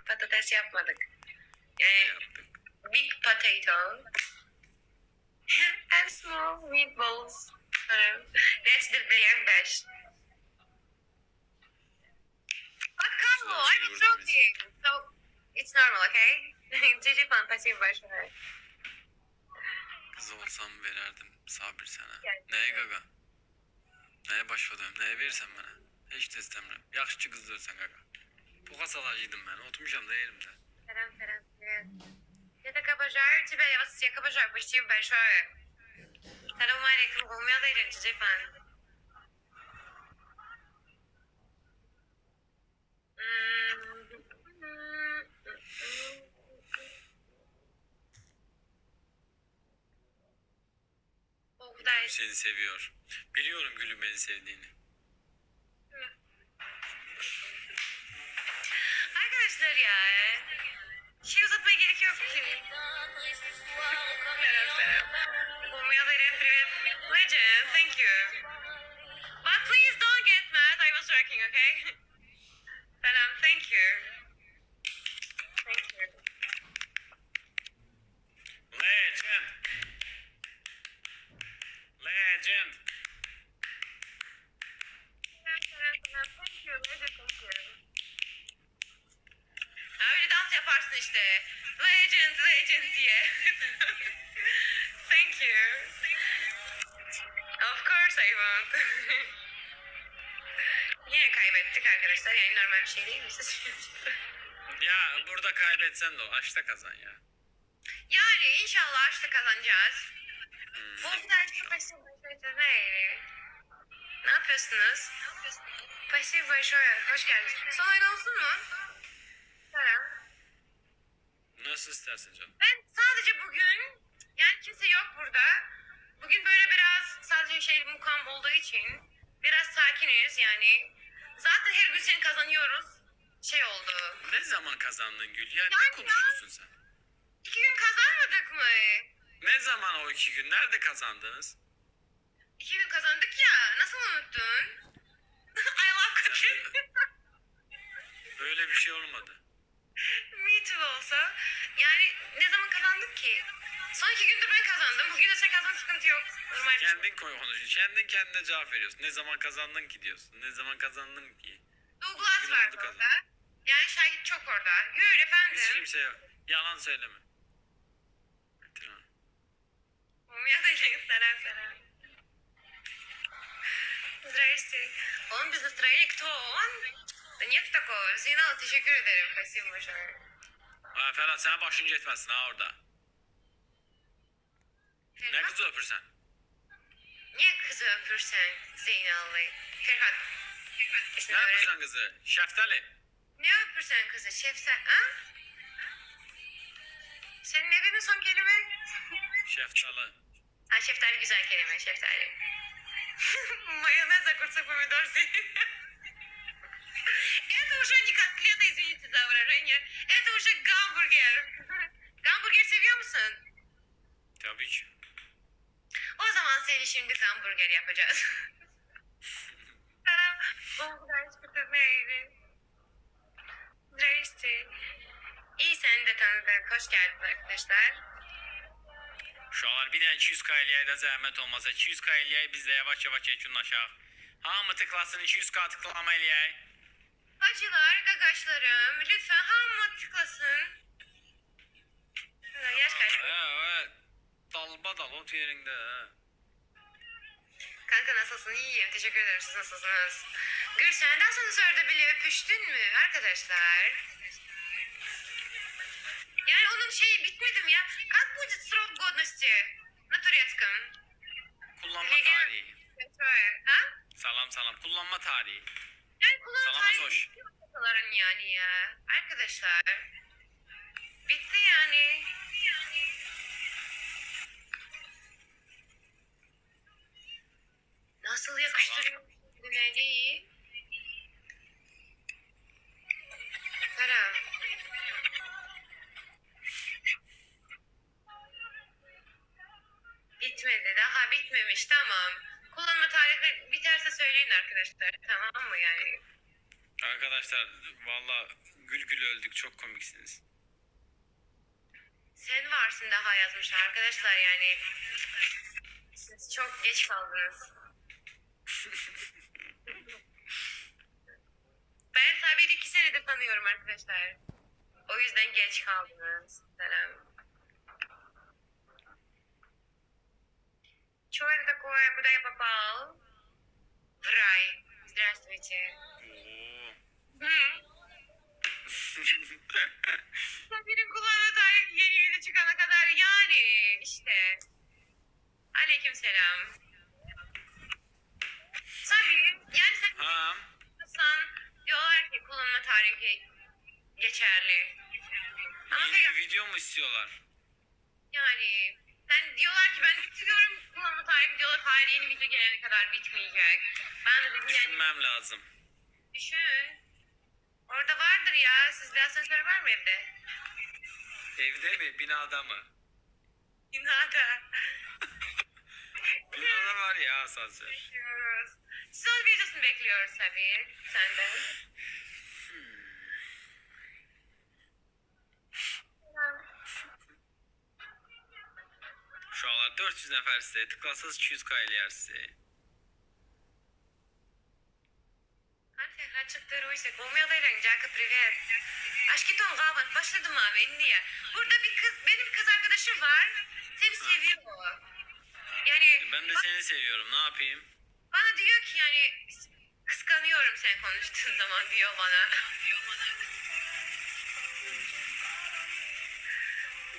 Patates yapmadık. Ne Yani yaptık? big potato and small meatballs. That's the beş. But Carlo, Güzel I was yoğurdumuz. joking. So it's normal, okay? GG fantasy başlıyor. Kız olsam vererdim sabir sana. Yani. Neye gaga? Neye başladım? Neye verirsen bana? Hiç de istemem. Yaxşı ki qızdırırsan gaga. Buğa salacaqdım mən. Oturmuşam da yerimdə. Selam selam. Привет. Я так обожаю тебя, я вас всех обожаю. Спасибо большое. Selam aleyküm. Olmuyor da GG fan. Oktay. Gülüm seni seviyor. Biliyorum Gülüm beni sevdiğini. Arkadaşlar ya. Şey uzatmaya gerek yok ki. Selam selam. Olmuyor da привет. Legend, thank you. But please don't get mad. I was working, okay? Selam, thank you. Thank you. Legend. Legend. Selam, selam, selam. Thank you. Legend, thank you. Öyle dans yaparsın işte. Legend, legend diye. Thank you. Of course I won't. Yine kaybettik arkadaşlar. Yani normal bir şey değil mi sizce? Ya burada kaybetsen de o. Açta kazan ya. Yani inşallah işte kazanacağız. Hmm. Bu dersi pasif Ne yapıyorsunuz? Pasif Başoya, hoş geldiniz. Son oyun olsun mu? Selam. Nasıl istersen canım. Ben sadece bugün, yani kimse yok burada. Bugün böyle biraz sadece şey mukam olduğu için biraz sakiniz yani. Zaten her gün seni kazanıyoruz. Şey oldu. Ne zaman kazandın Gül? Ya ne Yani konuşuyorsun sen? İki gün kazanmadık mı? Ne zaman o iki gün? Nerede kazandınız? İki gün kazandık ya. Nasıl unuttun? I love cookies. Böyle bir şey olmadı. Me too olsa. Yani ne zaman kazandık ki? Son iki gündür ben kazandım. Bugün de sen kazan sıkıntı yok. Normal bir şey. Kendin koy konuşuyorsun. Kendin kendine cevap veriyorsun. Ne zaman kazandın ki diyorsun. Ne zaman kazandın ki? Douglas İki gün vardı oldu kazan. orada. Yani şahit çok orada. Gül efendim. Hiç kimse yok. Yalan söyleme. Tamam. Mumya da selam selam. Здрасте. Он без настроения. Кто он? Да нет такого. Зейнал, teşekkür ederim. Спасибо большое. Ha, Ferhat sen başın getməsin ha orada. Ne Ferhat? kızı öpürsən? Niye kızı öpürsen Zeynal'ı? Ferhat. İsmini Ne öğren- öpürsən kızı? Şəftəli. Ne öpürsen kızı? Şefsen, ha? Senin ne dedin son kelime? Şəftalı. Ha şeftali güzel kelime, şeftali. Майонез, огурцы, помидор, Это уже не котлета, извините за выражение. Это уже гамбургер. Гамбургер seviyor musun? Tabii ki. O zaman seni şimdi hamburger yapacağız. Здрасте. İyi seni de tanıdık. Hoş geldin arkadaşlar. Uşaqlar bir dənə 200k eləyək də zəhmət olmasa 200k eləyək biz də yavaş-yavaş yekunlaşaq. Hamı tıklasın 200k tıklama eləyək. Bacılar, gagaşlarım lütfen hamma tıklasın. Ha, Yaş kaç? Hə, hə. Dalba dal ot yerində. hə. Kanka nasılsın? İyiyim. Teşekkür ederim. Siz nasılsınız? Gülsen de asansörde bile öpüştün mü arkadaşlar? Yani onun şeyi bitmedi mi ya? Как будет срок годности на турецком? Kullanma Legen- tarihi. Ha? Salam salam. Kullanma tarihi. Yani kullanım Salama tarihi hoş. bitti masaların yani ya. Arkadaşlar. Bitti yani. Nasıl yakıştırıyor kendine Selam. Bitmedi. Daha bitmemiş. Tamam. Kullanma tarihi biterse söyleyin arkadaşlar. Tamam mı yani? Arkadaşlar valla Gül gül öldük çok komiksiniz. Sen varsın daha yazmış arkadaşlar yani. Siz çok geç kaldınız. Ben Sabir'i 2 senedir tanıyorum arkadaşlar. O yüzden geç kaldınız. Selam. Чё это такое? Куда я попал? В рай. Здравствуйте. Oo. Hı. Sabir'in kulağına tarih yeni yeni çıkana kadar yani işte. Aleyküm selam. Sabir yani sen Ha. sen diyorlar ki kullanma tarihi geçerli. Ama Yeni bir video mu istiyorlar? yani sen diyorlar ki ben bitiriyorum kullanma tarihi diyorlar hayır yeni video gelene kadar bitmeyecek. Ben de dedim yani Düşünmem lazım. düşün. Orada vardır ya sizde asansör var mı evde? Evde mi? Binada mı? Binada. Binada var ya asansör. Bekliyoruz. Son videosunu bekliyoruz tabii senden. Şu anlar 400 nefer size. Tıklasanız 200k eləyər sizi. Привет. Aşkı Gavan başladım abi niye? Burada bir kız, benim kız arkadaşım var. Seni seviyor. Yani Ben de seni seviyorum. Ne yapayım? bana diyor ki yani kıskanıyorum sen konuştuğun zaman diyor bana.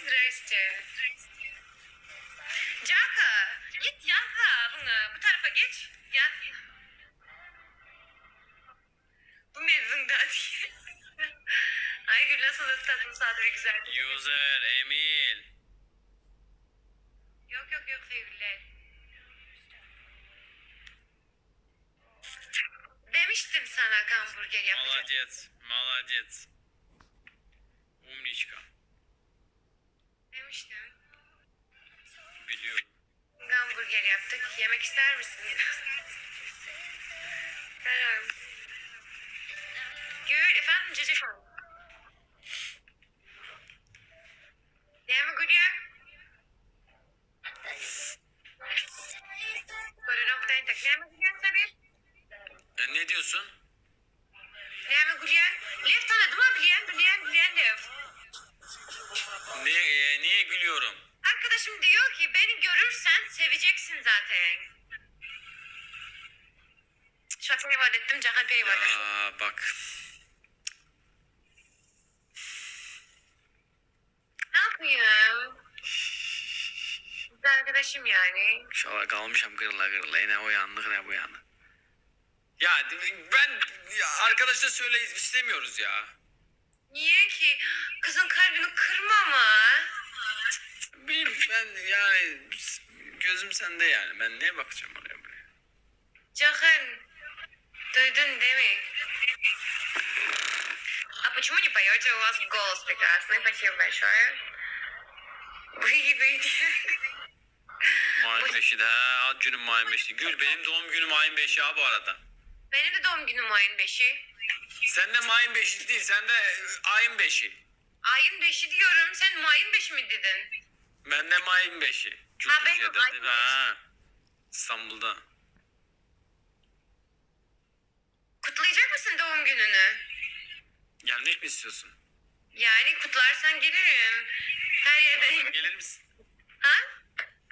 Здрасте. Caka git yaka bunu bu tarafa geç. Yat. Bu mevzunda değil. Aygül nasıl tatlı sade ve güzel. User Emil. Yok yok yok sevgililer. Demiştim sana hamburger yapacağım. Молодец. Молодец. Умничка. Demiştim. Biliyorum. Hamburger yaptık. Yemek ister misin? Selam. Gül efendim cacık. Ne mi Gülya? Koronoktan tak. Ne mi Gülya Sabir? E, ne diyorsun? Ne mi Gülya? Lev tanıdım ha bilen bilen bilen Lev. Ne, e, niye gülüyorum? Arkadaşım diyor ki beni görürsen seveceksin zaten. Şaka ibadet ettim, Cahan ibadet. Ya bak. Ne yapayım? Biz arkadaşım yani. İnşallah kalmışam kırıla kırıla. Ne o yanlık ne bu yanı. Ya ben ya arkadaşla söyle istemiyoruz ya. Niye ki? Kızın kalbini kırma ama. Benim ben yani gözüm sende yani. Ben neye bakacağım oraya buraya? Cahan, duydun değil mi? А почему не поете? У вас голос прекрасный. Спасибо большое. Вы, вы. Mayın 5'i de ha, ad günüm mayın 5'i. Gül benim doğum günüm ayın 5'i ha bu arada. Benim de doğum günüm ayın 5'i. Sen de mayın 5'i değil, sen de e, ayın 5'i. Ayın 5'i diyorum. Sen mayın 5'i mi dedin? Ben de mayın 5'i. Ha, benim Türkiye'de ayın değil mi? Ha. İstanbul'da. Kutlayacak mısın doğum gününü? Gelmek mi istiyorsun? Yani kutlarsan gelirim. Her yere ben... Gelir misin? Ha?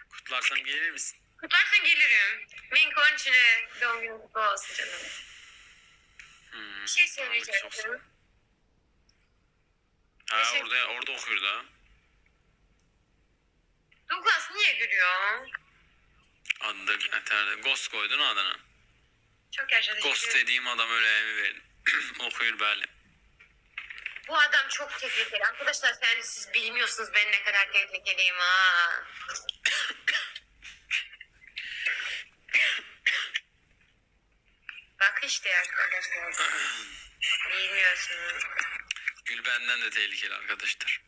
Kutlarsam gelir misin? Kutlarsan gelirim. Minko'nun içine doğum günün kutlu olsun canım. Hmm. Bir şey Çok söyleyecektim. Ha Teşekkür- orada orada okuyordu ha. Douglas niye gülüyor? Adını da internette Ghost koydun adını. Çok yaşa Ghost teşekkür ederim. dediğim adam öyle mi verdin? Okuyor böyle. Bu adam çok tehlikeli. Arkadaşlar sen siz bilmiyorsunuz ben ne kadar tehlikeliyim ha. Bak işte arkadaşlar. Bilmiyorsunuz. Gül benden de tehlikeli arkadaşlar.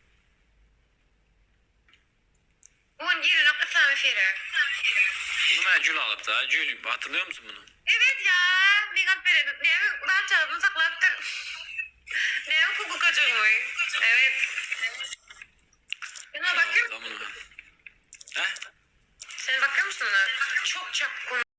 Bugün girin nokta fere. Bunu ben Gül alıp da. Gül hatırlıyor musun bunu? Evet ya. Bir kat beri. Ne mi? Ben çaldım saklaptır. Ne mi? Kukacık mı? Evet. Sen ona bakıyor musun? He? Sen bakıyor musun ona? Çok çapkın.